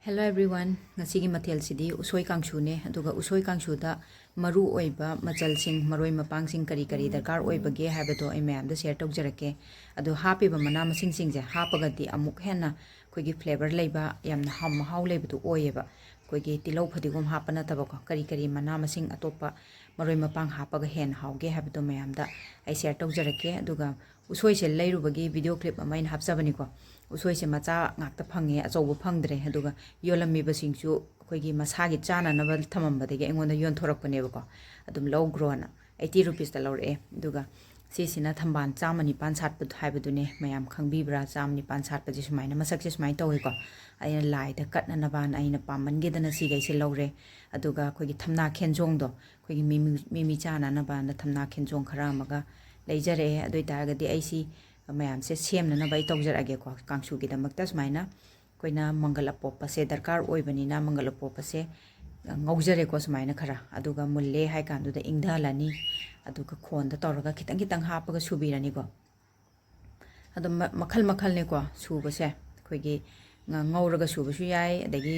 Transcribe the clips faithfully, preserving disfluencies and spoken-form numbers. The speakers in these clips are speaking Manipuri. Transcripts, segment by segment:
Hello everyone, ꯉꯁꯤꯒꯤ ꯃꯊꯦꯜꯁꯤꯗꯤ ꯎꯁꯣꯏ ꯀꯥꯡꯁꯨꯅꯦ꯫ ꯑꯗꯨꯒ ꯎꯁꯣꯏ ꯀꯥꯡꯁꯨꯗ ꯃꯔꯨ ꯑꯣꯏꯕ ꯃꯆꯜꯁꯤꯡ, ꯃꯔꯣꯏ ꯃꯄꯥꯡꯁꯤꯡ ꯀꯔꯤ ꯀꯔꯤ ꯗꯔꯀꯥꯔ ꯑꯣꯏꯕꯒꯦ ꯍꯥꯏꯕꯗꯣ ꯑꯩ ꯃꯌꯥꯝꯗ share ꯇꯧꯖꯔꯛꯀꯦ꯫ ꯑꯗꯣ ꯍꯥꯞꯄꯤꯕ ꯃꯅꯥ ꯃꯁꯤꯡꯁꯤꯡꯁꯦ ꯍꯥꯞꯄꯒꯗꯤ ꯑꯃꯨꯛ ꯍꯦꯟꯅ ꯑꯩꯈꯣꯏꯒꯤ flavour ꯂꯩꯕ, ꯌꯥꯝꯅ ꯍꯥꯎ, ꯃꯍꯥꯎ ꯂꯩꯕꯗꯨ ꯑꯣꯏꯌꯦꯕ꯫ ꯑꯩꯈꯣꯏꯒꯤ ꯇꯤꯜꯍꯧ ꯐꯗꯤꯒꯣꯝ ꯍꯥꯞꯄ ꯅꯠꯇꯕꯀꯣ, ꯀꯔꯤ ꯀꯔꯤ ꯃꯅꯥ ꯃꯁꯤꯡ ꯑꯇꯣꯞꯄ ꯃꯔꯣꯏ ꯃꯄꯥꯡ ꯍꯥꯞꯄꯒ ꯍꯦꯟꯅ ꯍꯥꯎꯒꯦ ꯍꯥꯏꯕꯗꯣ ꯃꯌꯥꯝꯗ ꯑꯩ share ꯇꯧꯖꯔꯛꯀꯦ꯫ ꯑꯗꯨꯒ ꯎꯁꯣꯏꯁꯦ ꯂꯩꯔꯨꯕꯒꯤ video clip ꯑꯃ ꯑꯩꯅ ꯍꯥꯞꯆꯕꯅꯤꯀꯣ꯫ ꯎꯁꯣꯏꯁꯦ ꯃꯆꯥ ꯉꯥꯛꯇ ꯐꯪꯉꯦ, ꯑꯆꯧꯕ ꯐꯪꯗ꯭ꯔꯦ꯫ ꯑꯗꯨꯒ ꯌꯣꯜꯂꯝꯃꯤꯕꯁꯤꯡꯁꯨ ꯑꯩꯈꯣꯏꯒꯤ ꯃꯁꯥꯒꯤ ꯆꯥꯅꯅꯕ ꯊꯝꯃꯝꯕꯗꯒꯤ ꯑꯩꯉꯣꯟꯗ ꯌꯣꯟꯊꯣꯔꯛꯄꯅꯦꯕꯀꯣ꯫ ꯑꯗꯨꯝ ꯂꯧꯈ꯭ꯔꯣꯅ eighty rupeesꯇ ꯂꯧꯔꯛꯑꯦ꯫ ꯑꯗꯨꯒ ꯁꯤꯁꯤꯅ ꯊꯝꯕꯥꯜ ꯆꯥꯝꯃ ꯅꯤꯄꯥꯟ ꯁꯥꯠꯄ ꯍꯥꯏꯕꯗꯨꯅꯦ꯫ ꯃꯌꯥꯝ ꯈꯪꯕꯤꯕ꯭ꯔꯥ? ꯆꯥꯝꯃ ꯅꯤꯄꯥꯟ ꯁꯥꯠꯄꯁꯦ ꯁꯨꯃꯥꯏꯅ, ꯃꯁꯛꯁꯦ ꯁꯨꯃꯥꯏꯅ ꯇꯧꯋꯤꯀꯣ꯫ ꯑꯩꯅ ꯂꯥꯏꯗ ꯀꯠꯅꯅꯕꯅ ꯑꯩꯅ ꯄꯥꯝꯃꯟꯒꯤꯗꯅ ꯁꯤꯈꯩꯁꯦ ꯂꯧꯔꯦ꯫ ꯑꯗꯨꯒ ꯑꯩꯈꯣꯏꯒꯤ ꯊꯝꯅꯥ ꯈꯦꯟꯖꯣꯡꯗꯣ, ꯑꯩꯈꯣꯏꯒꯤ ꯃꯤꯃꯤ, ꯃꯤꯃꯤ ꯆꯥꯅꯅꯕꯅ ꯊꯝꯅꯥ ꯈꯦꯟꯖꯣꯡ ꯈꯔ ꯑꯃꯒ ꯂꯩꯖꯔꯛꯑꯦ꯫ ꯑꯗꯨ ꯑꯣꯏꯇꯥꯔꯒꯗꯤ ꯑꯩ ꯁꯤ ꯃꯌꯥꯝꯁꯦ ꯁꯦꯝꯅꯅꯕ ꯑꯩ ꯇꯧꯖꯔꯛꯑꯒꯦꯀꯣ꯫ ꯀꯥꯡꯁꯨꯒꯤꯗꯃꯛꯇ ꯁꯨꯃꯥꯏꯅ ꯑꯩꯈꯣꯏꯅ ꯃꯪꯒꯜ ꯑꯄꯣꯞꯄꯁꯦ ꯗꯔꯀꯥꯔ ꯑꯣꯏꯕꯅꯤꯅ, ꯃꯪꯒꯜ ꯑꯄꯣꯞꯄꯁꯦ ꯉꯧꯖꯔꯦꯀꯣ ꯁꯨꯃꯥꯏꯅ ꯈꯔ꯫ ꯑꯗꯨꯒ ꯃꯨꯜꯂꯦ ꯍꯥꯏ ꯀꯥꯟꯗꯨꯗ ꯏꯪꯊꯍꯜꯂꯅꯤ꯫ ꯑꯗꯨꯒ ꯈꯣꯟꯗ ꯇꯧꯔꯒ ꯈꯤꯇꯪ ꯈꯤꯇꯪ ꯍꯥꯞꯄꯒ ꯁꯨꯕꯤꯔꯅꯤꯀꯣ꯫ ꯑꯗꯨꯝ ꯃ-, ꯃꯈꯜ ꯃꯈꯜꯅꯤꯀꯣ ꯁꯨꯕꯁꯦ꯫ ꯑꯩꯈꯣꯏꯒꯤ ꯉ-, ꯉꯧꯔꯒ ꯁꯨꯕꯁꯨ ꯌꯥꯏ, ꯑꯗꯒꯤ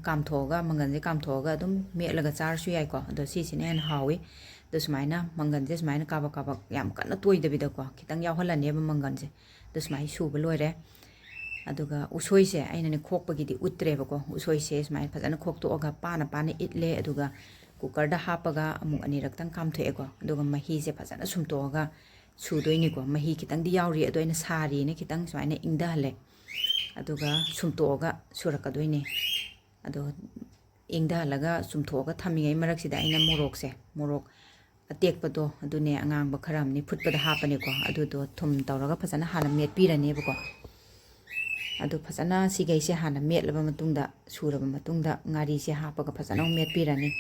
ꯀꯥꯝꯊꯣꯛꯑꯒ, ꯃꯪꯒꯟꯁꯦ ꯀꯥꯝꯊꯣꯛꯑꯒ ꯑꯗꯨꯝ ꯃꯦꯠꯂꯒ ꯆꯥꯔꯁꯨ ꯌꯥꯏꯀꯣ꯫ ꯑꯗꯣ ꯁꯤꯁꯤꯅ ꯍꯦꯟꯅ ꯍꯥꯎꯋꯤ꯫ ꯑꯗꯣ ꯁꯨꯃꯥꯏꯅ ꯃꯪꯒꯟꯁꯦ ꯁꯨꯃꯥꯏꯅ ꯀꯥꯕꯛ ꯀꯥꯕꯛ, ꯌꯥꯝ ꯀꯟꯅ ꯇꯣꯏꯗꯕꯤꯗꯀꯣ, ꯈꯤꯇꯪ ꯌꯥꯎꯍꯜꯂꯅꯦꯕ ꯃꯪꯒꯟꯁꯦ꯫ ꯑꯗꯣ ꯁꯨꯃꯥꯏꯅ ꯁꯨꯕ ꯂꯣꯏꯔꯦ꯫ ꯑꯗꯨꯒ ꯎꯁꯣꯏꯁꯦ ꯑꯩꯅꯅꯦ ꯈꯣꯛꯄꯒꯤꯗꯤ ꯎꯠꯇ꯭ꯔꯦꯕꯀꯣ꯫ ꯎꯁꯣꯏꯁꯦ ꯁꯨꯃꯥꯏꯅ ꯐꯖꯅ ꯈꯣꯛꯇꯣꯛꯑꯒ ꯄꯥꯅ ꯄꯥꯅ ꯏꯠꯂꯦ꯫ ꯑꯗꯨꯒ cookerꯗ ꯍꯥꯞꯄꯒ ꯑꯃꯨꯛ ꯑꯅꯤꯔꯛꯇꯪ ꯀꯥꯝꯊꯣꯛꯑꯦꯀꯣ꯫ ꯑꯗꯨꯒ ꯃꯍꯤꯁꯦ ꯐꯖꯅ ꯁꯨꯝꯇꯣꯛꯑꯒ ꯁꯨꯗꯣꯏꯅꯤꯀꯣ꯫ ꯃꯍꯤ ꯈꯤꯇꯪꯗꯤ ꯌꯥꯎꯔꯤ, ꯑꯗꯣ ꯑꯩꯅ ꯁꯥꯔꯤꯅ ꯈꯤꯇꯪ ꯁꯨꯃꯥꯏꯅ ꯏꯪꯊꯍꯜꯂꯦ꯫ ꯑꯗꯨꯒ ꯁꯨꯝꯇꯣꯛꯑꯒ ꯁꯨꯔꯛꯀꯗꯣꯏꯅꯦ꯫ ꯑꯗꯣ ꯏꯪꯊꯍꯜꯂꯒ ꯆꯨꯝꯊꯣꯛꯑꯒ ꯊꯝꯃꯤꯉꯩ ꯃꯔꯛꯁꯤꯗ ꯑꯩꯅ ꯃꯣꯔꯣꯛꯁꯦ, ꯃꯣꯔꯣꯛ ꯑꯇꯦꯛꯄꯗꯣ ꯑꯗꯨꯅꯦ, ꯑꯉꯥꯡꯕ ꯈꯔ ꯑꯃꯅꯤ ꯐꯨꯠꯄꯗ ꯍꯥꯞꯄꯅꯦꯀꯣ꯫ ꯑꯗꯨꯗꯣ ꯊꯨꯝ ꯇꯧꯔꯒ ꯐꯖꯅ ꯍꯥꯟꯅ ꯃꯦꯠꯄꯤꯔꯅꯦꯕꯀꯣ꯫ ꯑꯗꯨ ꯐꯖꯅ ꯁꯤꯈꯩꯁꯦ ꯍꯥꯟꯅ ꯃꯦꯠꯂꯕ ꯃꯇꯨꯡꯗ, ꯁꯨꯔꯕ ꯃꯇꯨꯡꯗ ꯉꯥꯔꯤꯁꯦ ꯍꯥꯞꯄꯒ ꯐꯖꯅ ꯑꯃꯨꯛ ꯃꯦꯠꯄꯤꯔꯅꯤ꯫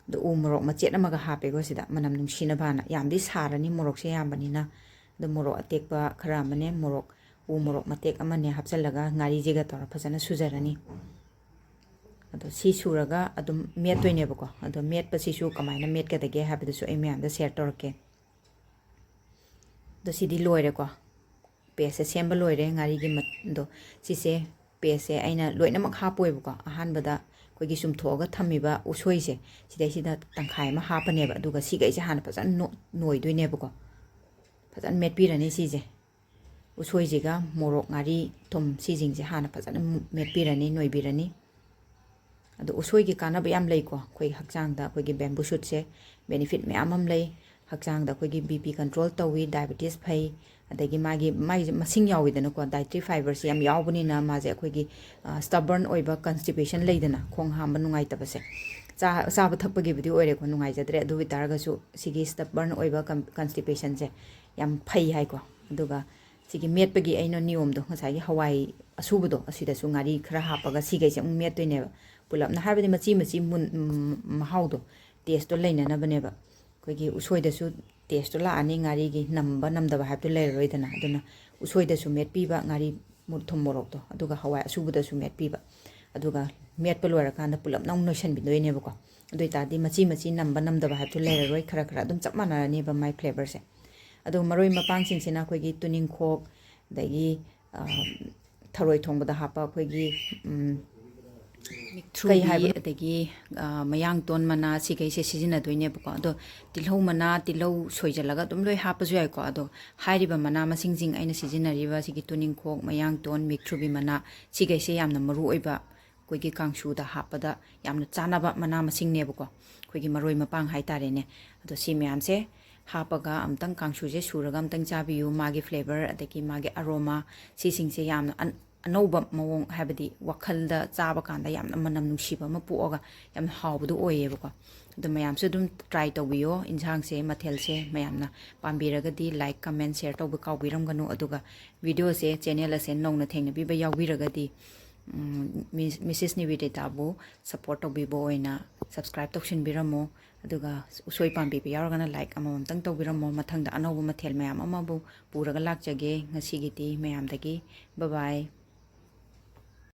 ꯑꯗꯣ ꯎ ꯃꯣꯔꯣꯛ ꯃꯆꯦꯠ ꯑꯃꯒ ꯍꯥꯞꯄꯦꯀꯣ ꯁꯤꯗ, ꯃꯅꯝ ꯅꯨꯡꯁꯤꯅꯕꯅ꯫ ꯌꯥꯝꯗꯤ ꯁꯥꯔꯅꯤ ꯃꯣꯔꯣꯛꯁꯦ ꯌꯥꯝꯕꯅꯤꯅ꯫ ꯑꯗꯣ ꯃꯣꯔꯣꯛ ꯑꯇꯦꯛꯄ ꯈꯔ ꯑꯃꯅꯦ, ꯃꯣꯔꯣꯛ, ꯎ ꯃꯣꯔꯣꯛ ꯃꯇꯦꯛ ꯑꯃꯅꯦ ꯍꯥꯞꯆꯤꯜꯂꯒ ꯉꯥꯔꯤꯁꯤꯒ ꯇꯧꯔ ꯐꯖꯅ ꯁꯨꯖꯔꯅꯤ꯫ ꯑꯗꯣ ꯁꯤ ꯁꯨꯔꯒ ꯑꯗꯨꯝ ꯃꯦꯠꯇꯣꯏꯅꯦꯕꯀꯣ꯫ ꯑꯗꯣ ꯃꯦꯠꯄꯁꯤꯁꯨ ꯀꯃꯥꯏꯅ ꯃꯦꯠꯀꯗꯒꯦ ꯍꯥꯏꯕꯗꯨꯁꯨ ꯑꯩ ꯃꯌꯥꯝꯗ share ꯇꯧꯔꯛꯀꯦ꯫ ꯑꯗꯣ ꯁꯤꯗꯤ ꯂꯣꯏꯔꯦꯀꯣ꯫ Pasteꯁꯦ ꯁꯦꯝꯕ ꯂꯣꯏꯔꯦ ꯉꯥꯔꯤꯒꯤ ꯃꯠ-, ꯑꯗꯣ ꯁꯤꯁꯦ paste ꯁꯦ ꯑꯩꯅ ꯂꯣꯏꯅꯃꯛ ꯍꯥꯞꯄꯣꯏꯕꯀꯣ꯫ ꯑꯍꯥꯟꯕꯗ ꯑꯩꯈꯣꯏꯒꯤ ꯆꯨꯝꯊꯣꯛꯑꯒ ꯊꯝꯃꯤꯕ ꯎꯁꯣꯏꯁꯦ, ꯁꯤꯗꯩꯁꯤꯗ ꯇꯪꯈꯥꯏ ꯑꯃ ꯍꯥꯞꯄꯅꯦꯕ꯫ ꯑꯗꯨꯒ ꯁꯤꯈꯩꯁꯦ ꯍꯥꯟꯅ ꯐꯖꯅ ꯅꯣ-, ꯅꯣꯏꯗꯣꯏꯅꯦꯕꯀꯣ꯫ ꯐꯖꯅ ꯃꯦꯠꯄꯤꯔꯅꯤ ꯁꯤꯁꯦ꯫ ꯎꯁꯣꯏꯁꯤꯒ ꯃꯣꯔꯣꯛ, ꯉꯥꯔꯤ, ꯊꯨꯝ, ꯁꯤꯁꯤꯡꯁꯦ ꯍꯥꯟꯅ ꯐꯖꯅ ꯃꯦꯠꯄꯤꯔꯅꯤ, ꯅꯣꯏꯕꯤꯔꯅꯤ꯫ ꯑꯗꯣ ꯎꯁꯣꯏꯒꯤ ꯀꯥꯟꯅꯕ ꯌꯥꯝ ꯂꯩꯀꯣ꯫ ꯑꯩꯈꯣꯏ ꯍꯛꯆꯥꯡꯗ ꯑꯩꯈꯣꯏꯒꯤ bamboo shoot ꯁꯦ benefit ꯃꯌꯥꯝ ꯑꯃ ꯂꯩ꯫ ꯍꯛꯆꯥꯡꯗ ꯑꯩꯈꯣꯏꯒꯤ BP control ꯇꯧꯏ, diabetes ꯐꯩ, ꯑꯗꯒꯤ ꯃꯥꯒꯤ, ꯃꯥꯒꯤꯁꯦ ꯃꯁꯤꯡ ꯌꯥꯎꯋꯤꯗꯅꯀꯣ, dietary fiber ꯁꯦ ꯌꯥꯝ ꯌꯥꯎꯕꯅꯤꯅ ꯃꯥꯁꯦ ꯑꯩꯈꯣꯏꯒꯤ, ꯑ, stubborn ꯑꯣꯏꯕ constipation ꯂꯩꯗꯅ, ꯈꯣꯡ ꯍꯥꯝꯕ ꯅꯨꯡꯉꯥꯏꯇꯕꯁꯦ, ꯆꯥ-, ꯆꯥꯕ ꯊꯛꯄꯒꯤꯕꯨꯗꯤ ꯑꯣꯏꯔꯦꯀꯣ, ꯅꯨꯡꯉꯥꯏꯖꯗ꯭ꯔꯦ꯫ ꯑꯗꯨ ꯑꯣꯏ ꯇꯥꯔꯒꯁꯨ ꯁꯤꯒꯤ stubborn ꯑꯣꯏꯕ ꯀꯟ-, constipation ꯁꯦ ꯌꯥꯝ ꯐꯩ ꯍꯥꯏꯀꯣ꯫ ꯑꯗꯨꯒ ꯁꯤꯒꯤ ꯃꯦꯠꯄꯒꯤ ꯑꯩꯅ ꯅꯤꯌꯣꯝꯗꯣ, ꯉꯁꯥꯏꯒꯤ ꯍꯋꯥꯏ ꯑꯁꯨꯕꯗꯣ, ꯑꯁꯤꯗꯁꯨ ꯉꯥꯔꯤ ꯈꯔ ꯍꯥꯞꯄꯒ ꯁꯤꯈꯩꯁꯦ ꯑꯃꯨꯛ ꯃꯦꯠꯇꯣꯏꯅꯦꯕ꯫ ꯄꯨꯂꯞꯅ ꯍꯥꯏꯕꯗꯤ ꯃꯆꯤ ꯃꯆꯤ ꯃꯨꯟ-, ꯎꯝ, ꯃꯍꯥꯎꯗꯣ, taste ꯇꯣ ꯂꯩꯅꯅꯕꯅꯦꯕ꯫ ꯑꯩꯈꯣꯏꯒꯤ ꯎꯁꯣꯏꯗꯁꯨ taste ꯇꯣ ꯂꯥꯛꯑꯅꯤ, ꯉꯥꯔꯤꯒꯤ ꯅꯝꯕ ꯅꯝꯗꯕ ꯍꯥꯏꯕꯗꯨ ꯂꯩꯔꯔꯣꯏꯗꯅ꯫ ꯑꯗꯨꯅ ꯎꯁꯣꯏꯗꯁꯨ ꯃꯦꯠꯄꯤꯕ ꯉꯥꯔꯤ, ꯃꯨ-, ꯊꯨꯝ ꯃꯣꯔꯣꯛꯇꯣ, ꯑꯗꯨꯒ ꯍꯋꯥꯏ ꯑꯁꯨꯕꯗꯁꯨ ꯃꯦꯠꯄꯤꯕ꯫ ꯑꯗꯨꯒ ꯃꯦꯠꯄ ꯂꯣꯏꯔꯀꯥꯟꯗ ꯄꯨꯂꯞꯅ ꯑꯃꯨꯛ ꯅꯣꯏꯁꯟꯕꯤꯗꯣꯏꯅꯦꯕꯀꯣ꯫ ꯑꯗꯨ ꯑꯣꯏ ꯇꯥꯔꯗꯤ ꯃꯆꯤ ꯃꯆꯤ ꯅꯝꯕ ꯅꯝꯗꯕ ꯍꯥꯏꯕꯗꯨ ꯂꯩꯔꯔꯣꯏ, ꯈꯔ ꯈꯔ ꯑꯗꯨꯝ ꯆꯞ ꯃꯥꯟꯅꯔꯅꯦꯕ ꯃꯥꯏ flavour ꯁꯦ꯫ ꯑꯗꯨꯒ ꯃꯔꯣꯏ ꯃꯄꯥꯡꯁꯤꯡꯁꯤꯅ ꯑꯩꯈꯣꯏꯒꯤ ꯇꯨꯅꯤꯡꯈꯣꯛ, ꯑꯗꯒꯤ, ꯑ, ꯊꯔꯣꯏ ꯊꯣꯡꯕꯗ ꯍꯥꯞꯄ ꯑꯩꯈꯣꯏꯒꯤ, ꯎꯝ, ꯃꯤꯛꯊ꯭ꯔꯨꯕꯤ, ꯀꯩ ꯍꯥꯏꯕꯅꯣ? ꯑꯗꯒꯤ, ꯑ, ꯃꯌꯥꯡꯇꯣꯟ ꯃꯅꯥ, ꯁꯤꯈꯩꯁꯦ ꯁꯤꯖꯤꯟꯅꯗꯣꯏꯅꯦꯕꯀꯣ꯫ ꯑꯗꯣ ꯇꯤꯜꯍꯧ ꯃꯅꯥ, ꯇꯤꯜꯍꯧ ꯁꯣꯏꯖꯜꯂꯒ ꯑꯗꯨꯝ ꯂꯣꯏ ꯍꯥꯞꯄꯁꯨ ꯌꯥꯏꯀꯣ꯫ ꯑꯗꯣ ꯍꯥꯏꯔꯤꯕ ꯃꯅꯥ ꯃꯁꯤꯡꯁꯤꯡ ꯑꯩꯅ ꯁꯤꯖꯤꯟꯅꯔꯤꯕ ꯁꯤꯒꯤ ꯇꯨꯅꯤꯡꯈꯣꯛ, ꯃꯌꯥꯡꯇꯣꯟ, ꯃꯤꯛꯊ꯭ꯔꯨꯕꯤ ꯃꯅꯥ, ꯁꯤꯈꯩꯁꯦ ꯌꯥꯝꯅ ꯃꯔꯨ ꯑꯣꯏꯕ, ꯑꯩꯈꯣꯏꯒꯤ ꯀꯥꯡꯁꯨꯗ ꯍꯥꯞꯄꯗ ꯌꯥꯝꯅ ꯆꯥꯅꯕ ꯃꯅꯥ ꯃꯁꯤꯡꯅꯦꯕꯀꯣ, ꯑꯩꯈꯣꯏꯒꯤ ꯃꯔꯣꯏ ꯃꯄꯥꯡ ꯍꯥꯏꯇꯥꯔꯦꯅꯦ꯫ ꯑꯗꯣ ꯁꯤ ꯃꯌꯥꯝꯁꯦ ꯍꯥꯞꯄꯒ ꯑꯝꯇꯪ ꯀꯥꯡꯁꯨꯁꯦ ꯁꯨꯔꯒ ꯑꯝꯇꯪ ꯆꯥꯕꯤꯌꯨ꯫ ꯃꯥꯒꯤ flavour ꯑꯗꯒꯤ ꯃꯥꯒꯤ aroma, ꯁꯤꯁꯤꯡꯁꯦ ꯌꯥꯝꯅ ꯑꯟ-, ꯑꯅꯧꯕ ꯃꯑꯣꯡ, ꯍꯥꯏꯕꯗꯤ ꯋꯥꯈꯜꯗ ꯆꯥꯕ ꯀꯥꯟꯗ ꯌꯥꯝꯅ ꯃꯅꯝ ꯅꯨꯡꯁꯤꯕ ꯑꯃ ꯄꯣꯛꯑꯒ ꯌꯥꯝꯅ ꯍꯥꯎꯕꯗꯣ ꯑꯣꯏꯌꯦꯕꯀꯣ꯫ ꯑꯗꯣ ꯃꯌꯥꯝꯁꯨ ꯑꯗꯨꯝ try ꯇꯧꯕꯤꯌꯣ꯫ ꯏꯟꯁꯥꯡꯁꯦ, ꯃꯊꯦꯜꯁꯦ ꯃꯌꯥꯝꯅ ꯄꯥꯝꯕꯤꯔꯒꯗꯤ like, comment, share ꯇꯧꯕ ꯀꯥꯎꯕꯤꯔꯝꯒꯅꯨ꯫ ꯑꯗꯨꯒ video ꯁꯦ, channel ꯑꯁꯦ ꯅꯧꯅ ꯊꯦꯡꯅꯕꯤꯕ ꯌꯥꯎꯕꯤꯔꯒꯗꯤ, ꯎꯝ, ꯃꯤꯁ-, Missus ꯅꯤꯕꯦꯗꯤꯇꯥꯕꯨ support ꯇꯧꯕꯤꯕ ꯑꯣꯏꯅ subscribe ꯇꯧꯁꯤꯟꯕꯤꯔꯝꯃꯣ꯫ ꯑꯗꯨꯒ ꯎꯁꯣꯏ ꯄꯥꯝꯕꯤꯕ ꯌꯥꯎꯔꯒꯅ like ꯑꯃꯃꯝꯇꯪ ꯇꯧꯕꯤꯔꯝꯃꯣ꯫ ꯃꯊꯪꯗ ꯑꯅꯧꯕ ꯃꯊꯦꯜ ꯃꯌꯥꯝ ꯑꯃꯕꯨ ꯄꯨꯔꯒ ꯂꯥꯛꯆꯒꯦ꯫ ꯉꯁꯤꯒꯤꯗꯤ ꯃꯌꯥꯝꯗꯒꯤ bye bye꯫